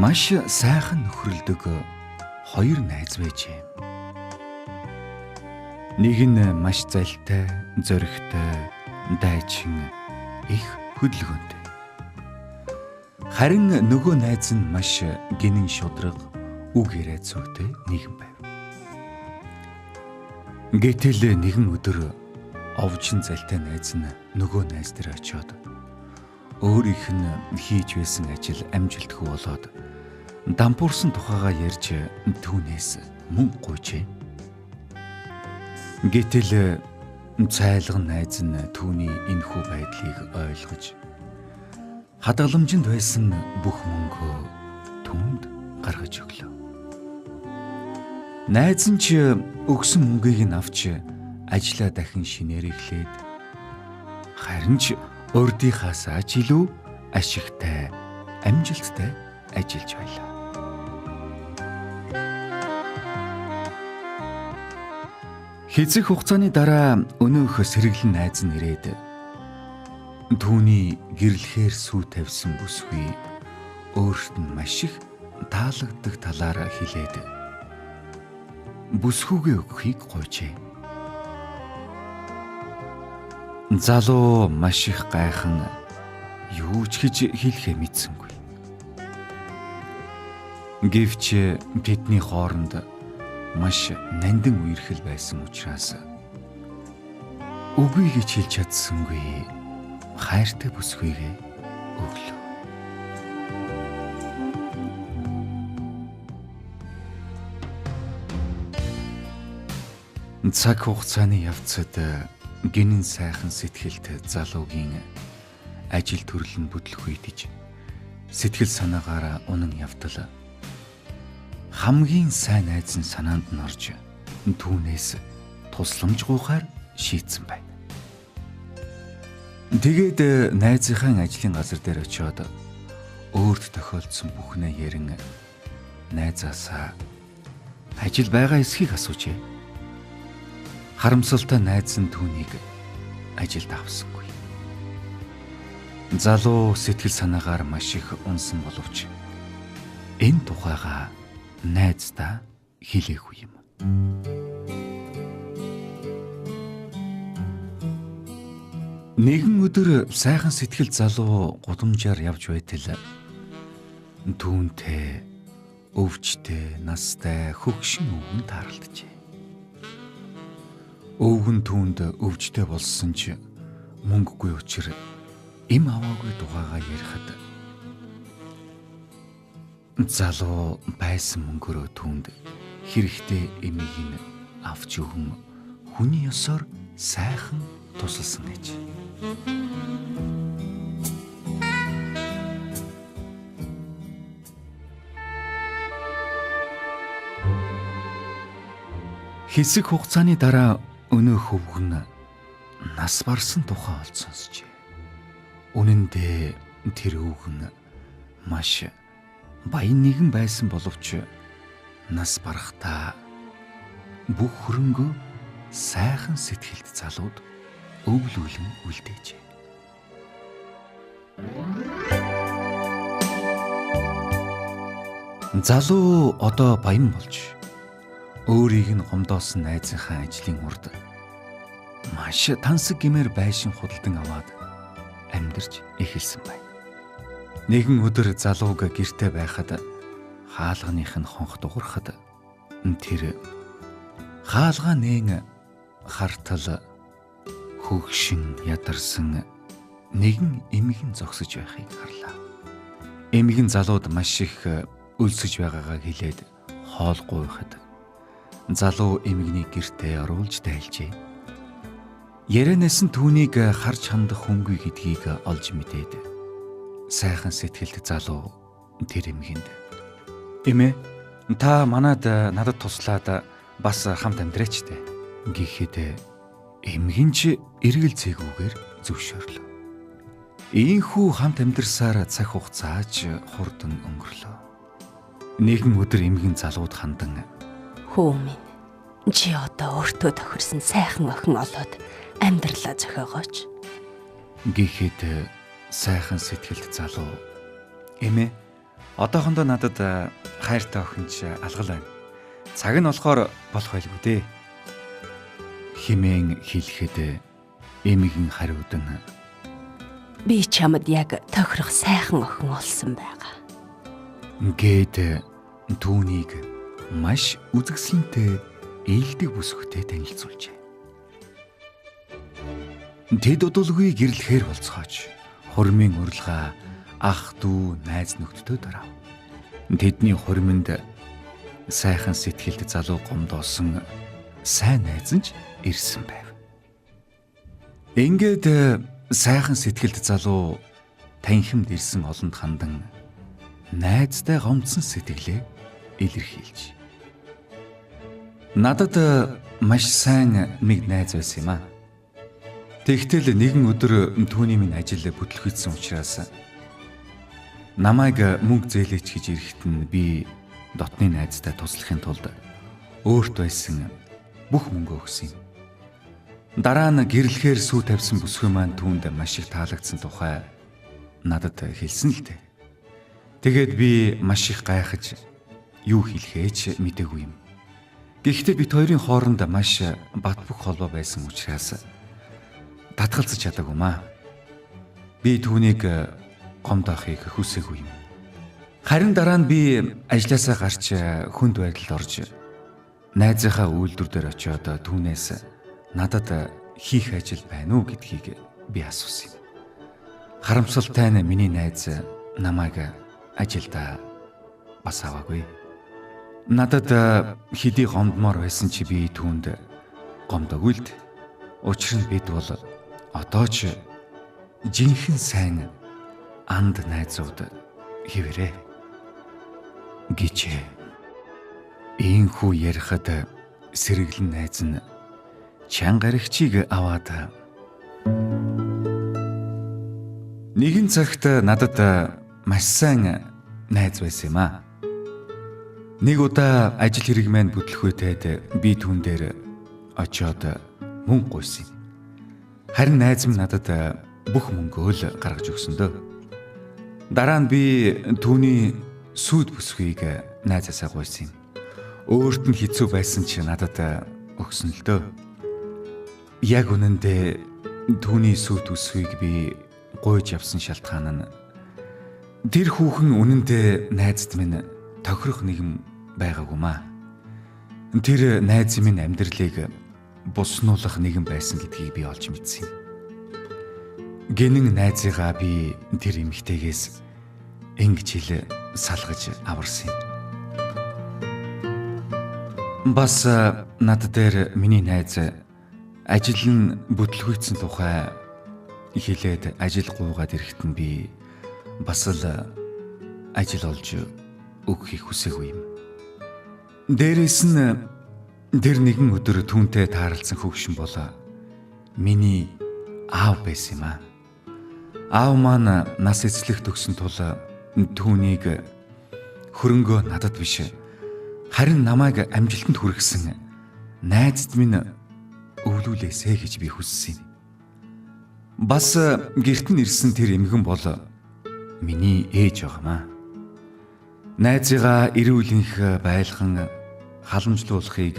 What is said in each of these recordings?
Маш сайхан нөхрөлдөг хоёр найз байжээ. Нэг нь маш залтай, зоригтой, дайчин, их хөдөлгөөнтэй. Харин нөгөө найз нь маш гинэн шудраг, үг яриа зүйтэй нэгэн байв. Гэтэл нэгэн өдөр овжин залтай найз нь нөгөө найз дээр очиод өөрийнх нь хийж байсан ажил амжилтгүй болоод дампуурсан тухайгаа ярьж түүнээс мөнгө гуйжээ. Гэтэл цайлган найз нь түүний энэхүү байдлыг ойлгож хадгаламжинд байсан бүх мөнгөө түүнд гаргаж өглөө. Найз нь ч өгсөн мөнгийг нь авч ажлаа дахин шинээр эхлээд харин ч урдынхаасаа ч илүү ашигтай, амжилттай ажиллаж байлаа. Хэзээ хугацааны дараа өнөөх сэргэлэн найз нь ирээд түүний гэрлэхээр сүү тавьсан бүсгүй өөрт нь маш их таалагддаг талаар хэлээд бүсгүйгээ өгөхийг гуйжээ. Залуу маш их гайхан юу ч гэж хэлэхээ мэдсэнгүй. Гэвч тэдний хооронд маш нандин үерхэл байсан учраас үгүй гэж хэлж чадсангүй хайртай бүсгүйгээ өглөө. Цаг хугацааны явцад гинэн сайхан сэтгэлт залуугийн ажил төрөл нь бүтлгүйдэж сэтгэл санаагаараа унан явтал хамгийн сайн найз нь санаанд нь орж түүнээс тусламж гуйхаар шийдсэн байна. Тэгээд найзынхаа ажлын газар дээр очиод өөрт тохиолдсон бүхнээ ярин найзаасаа ажил байгаа эсхийг асуужээ. Харамсалтай найз нь түүнийг ажилд авсангүй. Залуу сэтгэл санаагаар маш их унсан боловч энэ тухайгаа найздаа хэлээгүй юм. Нэгэн өдөр сайхан сэтгэл залуу гудамжаар явж байтал түүнтэй өвчтэй настай хөгшин өвгөн тааралджээ. Өвгөн түүнд өвчтэй болсон ч мөнгөгүй учир эм аваагүй тухайгаа ярихад залуу байсан мөнгөрөө түүнд хэрэгтэй эмийг нь авч өгөн хүний ёсоор сайхан тусалсан гэж. Хэсэг хугацааны дараа өнөөх өвгөн нас барсан тухай олж сонсжээ. Үнэн дээр тэр өвгөн маш баян нэгэн байсан боловч нас барахдаа бүх хөрөнгөө сайхан сэтгэлд залууд өвлүүлэн үлдээжээ. Залуу одоо баян болж өөрийг нь гомдоосон найзынхаа ажлын урд маш тансаг гэмээр байшин худалдан аваад амьдарч эхэлсэн байна. Нэгэн өдөр залууг гэрте байхад хаалганых нь хонх дуурахад тэр хаалгаа нээн хартал хөгшин ядарсан нэгэн эмгэн зогсож байхыг харлаа. Эмгэн залууд маш их өлсөж байгаагаа хэлээд хоол гуйхад залуу эмгэнийг гэртээ оруулж тайлжээ. Ярианаас нь түүнийг харж хандах хүнгүй гэдгийг олж мэдээд сайхан сэтгэлд залуу тэр эмгэнд "Эмээ, та манад надад туслаад бас хамт амьдраач тэ" гэхэд эмгэн ч эргэлзээгүйгээр зөвшөөрлөө. Ийхүү хамт амьдарсаар цаг хугацаач хурдан өнгөрлөө. Нэгэн өдөр эмгэн залууд хандан "Хүү минь, чи одоо өөртөө тохирсон сайхан охин олоод амьдралаа зохиогооч" гэхэд сайхан сэтгэлд залуу "Эмээ, Одоохондоо надад хайртай охин ч алгал байна. Цаг нь болохоор болох байлгүй дээ. Химэн хэлэхэд эмэгэн хариуд нь би чамд яг тохирох сайхан охин олсон байгаа. Гээд түүнийг маш үзэсгэлэнтэй ээлдэг бүсгүйтэй танилцуулжээ. Тэд удалгүй гэрлэхээр болцгооч хурмын урилга ах дүү найз нөхдөдөө дарав. Тэдний хурминд сайхан сэтгэлд залуу гомдоосон сайн найз нь ч ирсэн байв. Ингээд сайхан сэтгэлд залуу танхимд ирсэн олонд хандан найздаа гомдсон сэтгэлээ илэрхийлж. Надад маш сайн нэг найз байсан юм аа. Тэгтэл нэгэн өдөр түүний минь ажил бүтлэхүйдсэн учраас намайг мөнгө зээлээч гэж ирэхэд нь би дотны найздаа туслахын тулд өөрт байсан бүх мөнгөө өгсөн юм. Дараа нь гэрлэхээр сүү тавьсан бүсгүй маань түүнд маш их таалагдсан тухай надад хэлсэн л дээ. Тэгээд би маш их гайхаж юу хэлэхээ ч мдээгүй юм. Гэхдээ бид хоёрын хооронд маш бат бөх холбоо байсан учраас татгалзаж чадаагүй маа. Би түүнийг гомдоохыг хүсээгүй юм. Харин дараа нь би ажлаасаа гарч хүнд байдалд орж найзынхаа үйлдвэр дээр очиод түүнээс надад хийх ажил байна уу гэдгийг би асуусан юм. Харамсалтай нь миний найз намайг ажилдаа бас аваагүй. Надад хэдий гомдмоор байсан чи би түүнд гомдоогүй л дээ. Учир нь бид бол одоо ч жинхэнэ сайн анд найзууд хэвээрээ гэжээ. Ийхүү ярихад сэргэлэн найз нь чанга аригчийг аваад нэгэн цагт надад маш сайн найз байсан юм аа. Нэг удаа ажил хэрэг маань бүтлэхүйтэд би түүн дээр очиод мөнгө гуйсан юм. Харин найз минь надад бүх мөнгөө л гаргаж өгсөн дөө. Дараа нь би түүний сүйд бүсгүйг найзаасаа гуйсан юм. Өөрт нь хэцүү байсан чи надад өгсөн л дөө. Яг үнэндээ түүний сүйд бүсгүйг би гуйж явсан шалтгаан нь тэр хүүхэн үнэндээ найзад минь тохирох нэгэн байгаагүй маа. Тэр найз минь амьдралыг буснуулах нэгэн байсан гэдгийг би олж мэдсэн юм. Гэнэн найзыгаа би тэр эмэгтэйгээс ингэж хэл салгаж аварсан юм. Бас над дээр миний найз ажил нь бүтлгүйцсэн тухай хэлээд ажил гуйгаад ирэхэд нь би бас л ажил олж өгөхийг хүсээгүй юм. Дээрээс нь тэр нэгэн өдөр түүнтэй тааралцсан хөгшин бол миний аав байсан юм аа. Аав маань нас эцлэх төгсөн тул түүнийг хөрөнгөө надад биш харин намайг амжилтанд хүргэсэн найзад минь өвлүүлээсэ гэж би хүссэн юм. Бас гэрт нь ирсэн тэр эмгэн бол миний ээж байгаамаа. Найзыгаа эрүүлэнх байлхан халамжлуулахыг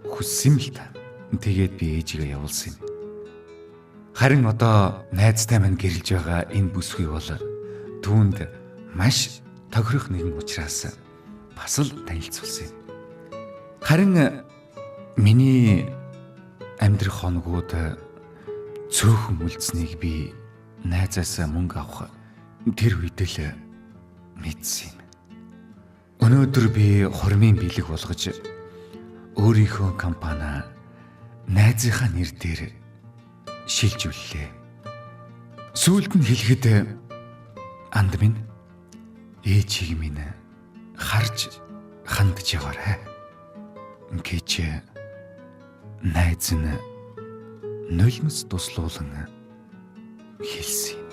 хүссэн юм л та. Тэгээд би ээжигээ явуулсан юм. Харин одоо найзтай минь гэрэлж байгаа энэ бүсгүй бол түүнд маш тохирох нэгэн учраас бас л танилцуулсан юм. Харин миний амьдрах хоногуд цөөхөн үлдсэнийг би найзаасаа мөнгө авах тэр үед л мэдсэн юм. Өнөөдөр би хурмын бэлэг болгож өөрийнхөө компани найзынхаа нэр дээр шилжүүллээ. Сүүлд нь хэлэхэд анд минь ээжийг минь харж хандж яваарай гэж найз нь нулимс туслуулан хэлсэн юм.